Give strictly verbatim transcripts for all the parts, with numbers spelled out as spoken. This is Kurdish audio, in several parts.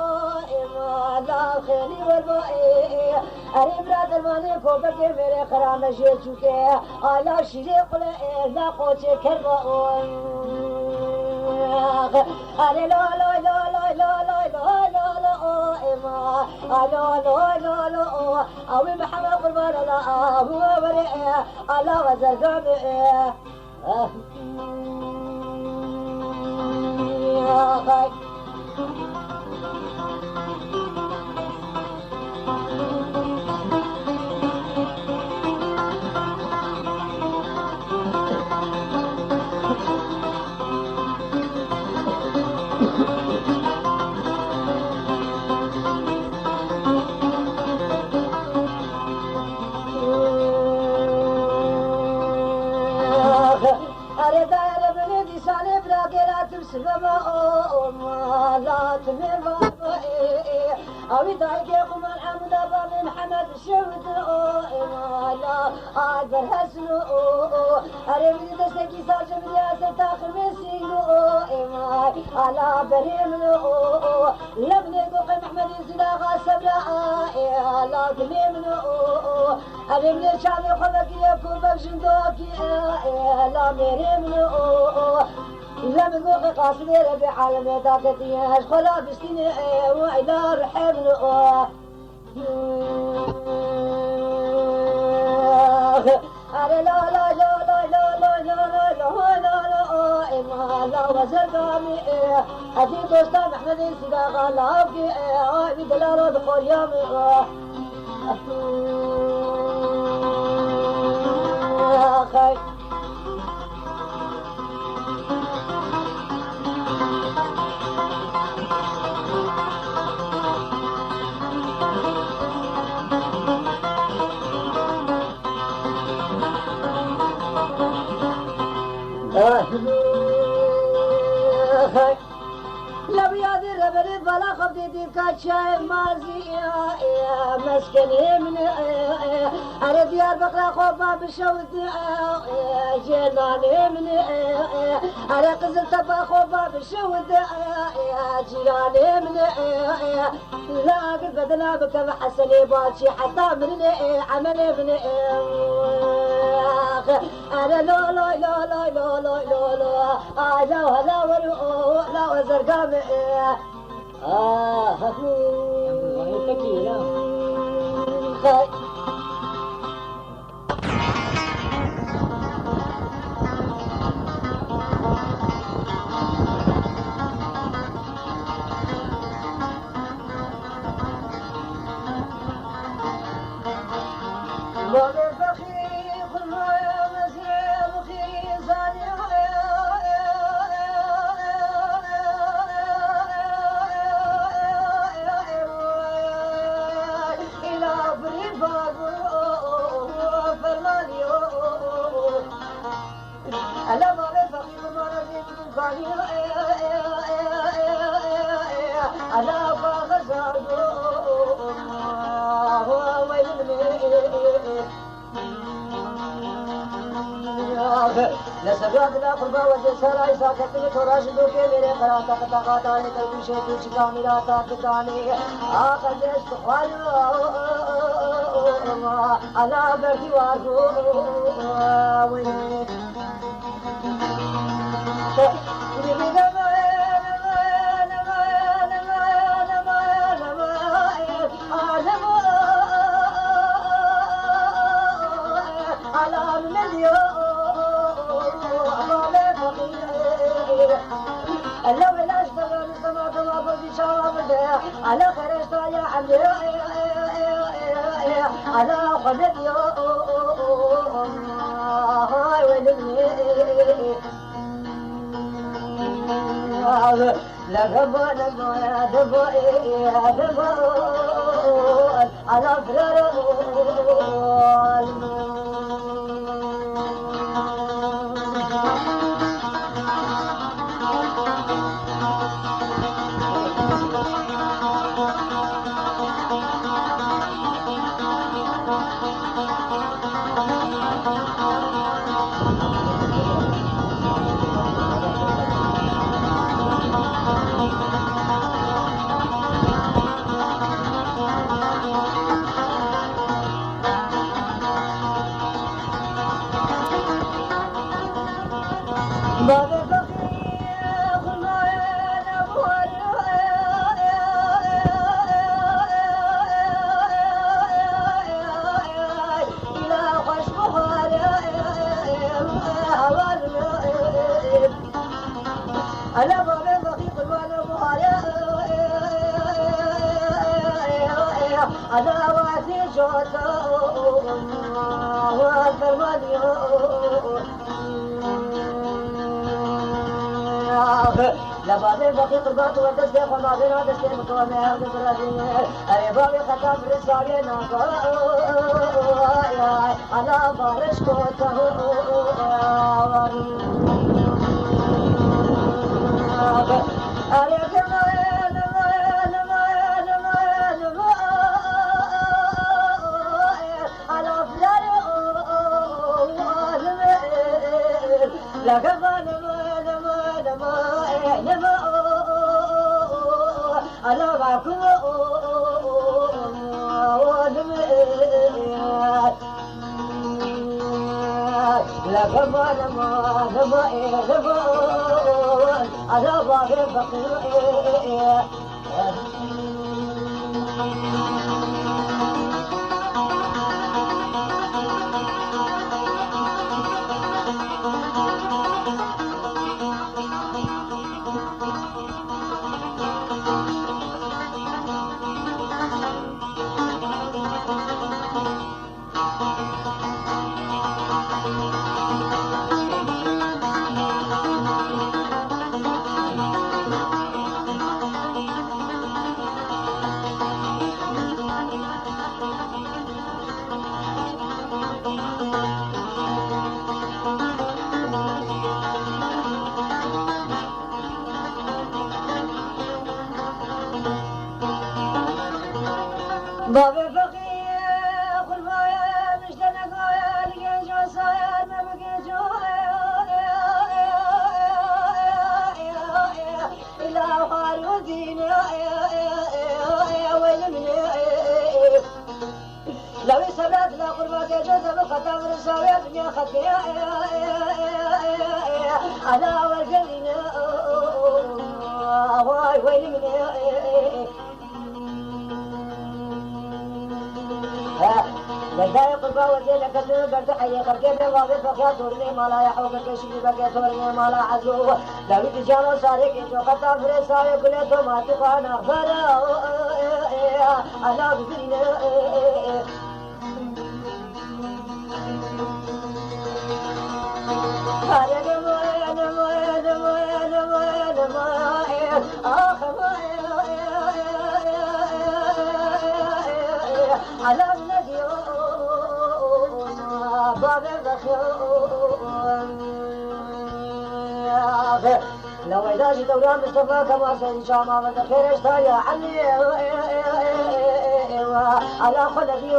o, ê ma, la xêlî wer ba, ê, ê. Erê bira dermanê kopekê mêrê xirame jê çûkê. Ala şîrê qule, ê, la qoçê kerba, o. Erê la, la, la, o, ê ma. Ala, la, la, la, o. Awê Mihemed qurban, ala, ahu, were, ê. Ala, we zerganê, ê. Sibebe o, o, mala, timê baba, e, e. Awî dayikê Qumar Hemûda babê Mihemed şewit o, e, mala, Alber Hesn o, o. Erê min destekî sar ji min ya ser taximê sîn o, e, may, ala berê min o, o. Lebnê goqê Mehmedî Zîlaxa Sebra, e, ala dilê min o, o. Erê min çavê xwe vekiriye ku vek jindokî, e, e, ala mêrê min o, o. Lebnê goqê Qasimê Rebê alemê daketiye, ez xwe la bistînê, e, û ela rihê min o. Are la la la la la la la la la la la la, ê mala wezerganê, ê, ezî dosta Mehmedê Sîdaxa lawkê, ê, ay wî delala dixoriyame, ê. Axay. Lewiyadê reberê bala xwe dê dê ka çayê mazî, e, e, meskenê min, e, e, ere Diyarbekira xwe ba bişewit, e, e, cêlanê min, e, e, ere Qiziltepa xwe ba bişewit, e, e, cîranê min, e, e. La agir bedena bikeve Hesenê Baçî heta mirinê, e, emelê min, e, ax. Ere lo lo lo lo lo lo lo lo. Ay la la wer o la wezerga min, e. Ah. Hay. Ela bavê feqîr mane zî kanî, ela baxezado, weyl min. Li Sebra dila qurba wezê sera îsa ketini tora ji dokê vêrê qerata qeta qatanê te wî şêtû çika mîrata kitanê. Axa dest xwar ala berdî war bû. Ana wazî jota, fermanî. Levazê vexî qurban tu we destê xwe navêna destê min tu we meher dibirevîne. Erê bavê xeta min risayê naka. Ana barış kota. Bavê feqî, xurmayê miştenek, genco sayar me bike, îla xwarûdîne, weyli min e. Lewî sebra dila qurbatê cezebû xeta vir sawe dinya xetê. Ana wergerîne, vay weyli min e. He, Gerdayê qurba wezê neketî berdi heyê xelkê bê vavê feqya tornê mala ya hewke keşî bibeke tornê mala ezû. Dawî di cano sarê kê to qeta firê sarê kulê to ma tu xana xera. Ana bibirîne. Leweyda jî dewra Mistefa Kemal Seyîd Şama ve xêreşta ya Elî. Ala xwe levî.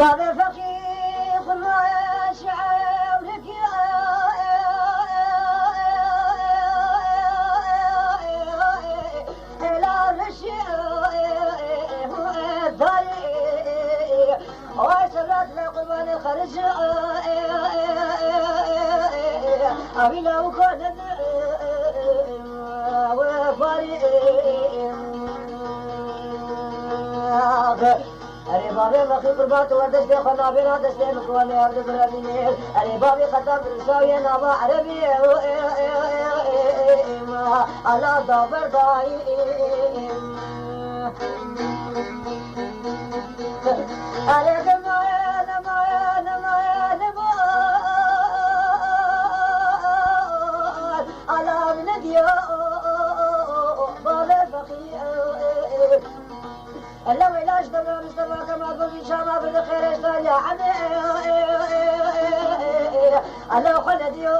Bavê feqî xurmayê şewrikî êla rişî darî. Oy sevrat le qurbanê xericî. Avî lawiko nedi we farî. Erê bavê vexî qurban tu we destê xwe nabêna destê min ku we neyavdi birevînê. Erê bavê xeta birsawiye nava erebî. Ala da berdayî. Erê dema, dema, dema, dema. Ala min diya, bavê vexî. Ella weyla ji devra Mistefa Kemal Bozî Şama bir xêreşta ya Emê. Ella xwe nediyo.